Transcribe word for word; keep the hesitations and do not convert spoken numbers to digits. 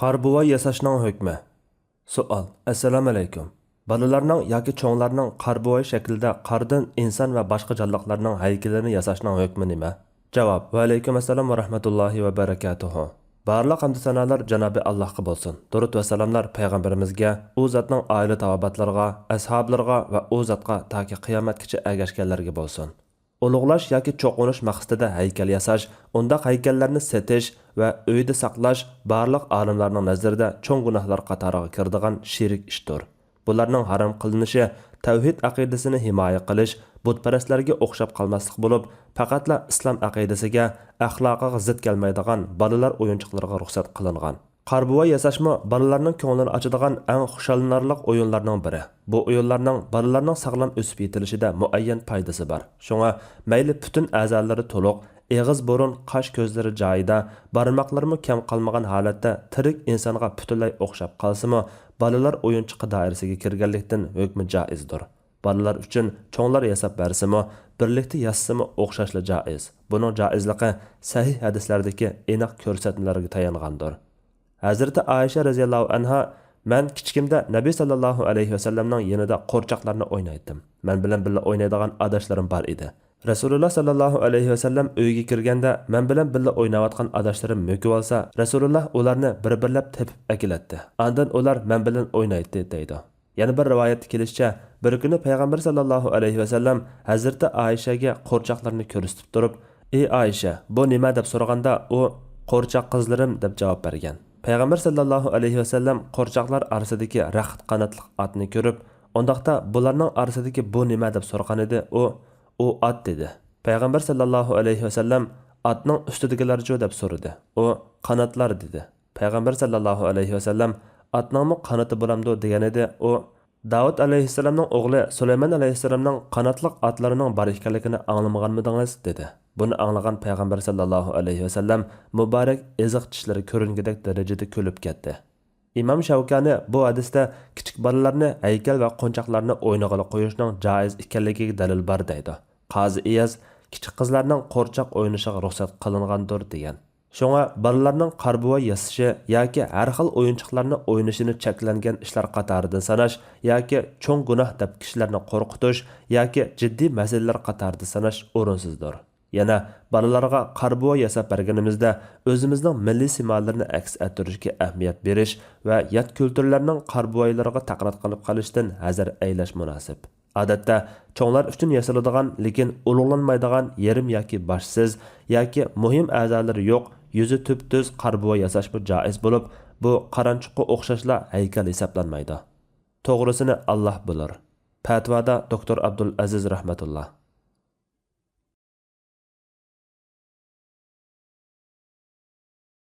قارا بوۋاي ياساشنىڭ ھۆكمى. سوئال: ئەسسالامۇئەلەيكۇم. بالىلارنىڭ ياكى چوڭلارنىڭ قارا بوۋاي شەكلىدە قاردىن ئىنسان ۋە باشقا جانلىقلارنىڭ ھەيكىلىنى ياساشنىڭ ھۆكمى نېمە؟ جاۋاب: ۋەئەلەيكۇم ئەسسالام ۋە رەھمەتۇللاھى ۋە بەرەكاتۇھۇ. بارلىق ھەمدۇ سانالار جانابى ئاللاھقا بولسۇن. دۇرۇد ۋە سالاملار پەيغەمبىرىمىزگە، ئۇ زاتنىڭ ئائىلە تاۋابىئاتلىرىغا، ئەسھابلىرىغا ۋە ئۇ زاتقا تاكى قىيامەتكىچە ئەگەشكەنلەرگە بولسۇن. ئۇلۇغلاش ياكى چوقۇنۇش مەقسىتىدە ھەيكەل ياساش، ئۇنداق ھەيكەللەرنى سېتىش ۋە ئۆيدە ساقلاش بارلىق ئالىملارنىڭ نەزىرىدە چوڭ گۇناھلار قاتارىغا كىرىدىغان شېرىك ئىشتۇر. بۇلارنىڭ ھارام قىلىنىشى تەۋھىد ئەقىدىسىنى ھىمايە قىلىش، بۇتپەرەسلەرگە ئوخشاپ قالماسلىق بولۇپ، پەقەتلا ئىسلام ئەقىدىسىگە، ئەخلاقىغا زىت كەلمەيدىغان بالىلار ئويۇنچۇقلىرىغا رۇخسەت قىلىنغان. قارا بوۋاي ياساشمۇ بالىلارنىڭ كۆڭلىنى ئاچىدىغان ئەڭ خۇشاللىنارلىق ئويۇنلارنىڭ بىرى. بۇ ئويۇنلارنىڭ بالىلارنىڭ ساغلام ئۆسۈپ يېتىلىشىدە مۇئەييەن پايدىسى بار. شۇڭا مەيلى پۈتۈن ئەزالىرى تولۇق، ئېغىز، بۇرۇن، قاش، كۆزلىرى جايىدا، بارماقلىرىمۇ كەم قالمىغان ھالەتتە تىرىك ئىنسانغا پۈتۈنلەي ئوخشاپ قالسىمۇ، بالىلار ئويۇنچۇقى دائىرىسىگە كىرگەنلىكتىن ھۆكمى جائىزدۇر. بالىلار ئۈچۈن چوڭلار ياساپ بەرسىمۇ، بىرلىكتە ياسىسىمۇ ئوخشاشلا جائىز. بۇنىڭ جائىزلىقى سەھىھ ھەدىسلەردىكى ئېنىق كۆرسەتمىلەرگە تايانغاندۇر. ھەزرىتى ئائىشە رەزىياللاھۇ ئەنھا: مەن كىچىكىمدە نەبى سەللەللاھۇ ئەلەيھى ۋەسەللەمنىڭ يېنىدا قورچاقلارنى ئوينايتتىم. مەن بىلەن بىللە ئوينايدىغان ئاداشلىرىم بار ئىدى. رەسۇلۇللا سەللەللاھۇ ئەلەيھى ۋەسەللەم ئۆيگە كىرگەندە، مەن بىلەن بىللە ئويناۋاتقان ئاداشلىرىم مۆكۈۋالسا، رەسۇلۇللا ئۇلارنى بىر-بىرلەپ تېپىپ ئەكېلەتتى. ئاندىن ئۇلار مەن بىلەن ئوينايتتى، دەيدۇ. يەنە بىر رىۋايەتتە كېلىشىچە، بىر كۈنى پەيغەمبەر سەللەللاھۇ ئەلەيھى ۋەسەللەم ھەزرىتى ئائىشەگە قورچاقلىرىنى كۆرسىتىپ تۇرۇپ، «ئى ئائىشە، بۇ نېمە؟» دەپ سورىغاندا، ئۇ، «قورچاق قىزلىرىم» دەپ جاۋاب بەرگەن. پەيغەمبەر سەللەللاھۇ ئەلەيھى ۋەسەللەم قورچاقلار ئارىسىدىكى رەخت قاناتلىق ئاتنى كۆرۈپ، ئۇنداقتا بۇلارنىڭ ئارىسىدىكى بۇ نېمە دەپ سورىغانىدى، ئۇ، «ئۇ ئات» دېدى. پەيغەمبەر سەللەللاھۇ ئەلەيھى ۋەسەللەم، «ئاتنىڭ ئۈستىدىكىلەرچۇ؟» دەپ سورىدى. ئۇ، «قاناتلار» دېدى. پەيغەمبەر سەللەللاھۇ ئەلەيھى ۋەسەللەم، «ئاتنىڭمۇ قانىتى بولامدۇ؟» دېگەنىدى، ئۇ، «داۋۇت ئەلەيھىسسالامنىڭ ئوغلى سۇلايمان ئەلەيھىسسالامنىڭ قاناتلىق ئاتلىرىنىڭ بار ئىكەنلىكىنى ئاڭلىمىغانمىدىڭىز؟» دېدى. بۇنى ئاڭلىغان پەيغەمبەر سەللەللاھۇ ئەلەيھى ۋەسەللەم مۇبارەك ئېزىق چىشلىرى كۆرۈنگۈدەك دەرىجىدە كۈلۈپ كەتتى. ئىمام شەۋكانى بۇ ھەدىستە كىچىك بالىلارنى ھەيكەل ۋە قونچاقلارنى ئوينىغىلى قويۇشنىڭ جائىز ئىكەنلىكىگە دەلىل بار دەيدۇ. قازى ئىياز، «كىچىك قىزلارنىڭ قورچاق ئوينىشىغا رۇخسەت قىلىنغاندۇر» دېگەن. شۇڭا بالىلارنىڭ قارا بوۋاي ياسىشى ياكى ھەر خىل ئويۇنچۇقلارنى ئوينىشىنى چەكلەنگەن ئىشلار قاتارىدىن ساناش ياكى چوڭ گۇناھ دەپ كىشىلەرنى قورقۇتۇش ياكى جىددىي مەسىلىلەر قاتارىدا ساناش ئورۇنسىزدۇر. يەنە بالىلارغا قارا بوۋاي ياساپ بەرگىنىمىزدە ئۆزىمىزنىڭ مىللىي سىمالىرىنى ئەكس ئەتتۈرۈشكە ئەھمىيەت بېرىش ۋە يات كۈلتۈرلەرنىڭ قارا بوۋايلىرىغا تەقلىد قىلىپ قېلىشتىن ھەزەر ئەيلەش مۇناسىپ. ئادەتتە، چوڭلار ئۈچۈن ياسىلىدىغان، لېكىن ئۇلۇغلانمايدىغان يېرىم ياكى باشسىز ياكى مۇھىم ئەزالىرى يوق، يۈزى تۈپتۈز قارا بوۋاي ياساشمۇ جائىز بولۇپ، بۇ قارانچۇققا ئوخشاشلا ھەيكەل ھېسابلانمايدۇ. توغرىسىنى ئاللاھ بىلۇر. پەتىۋادا دوكتور ئابدۇل ئەزىز رەھمەتۇللا.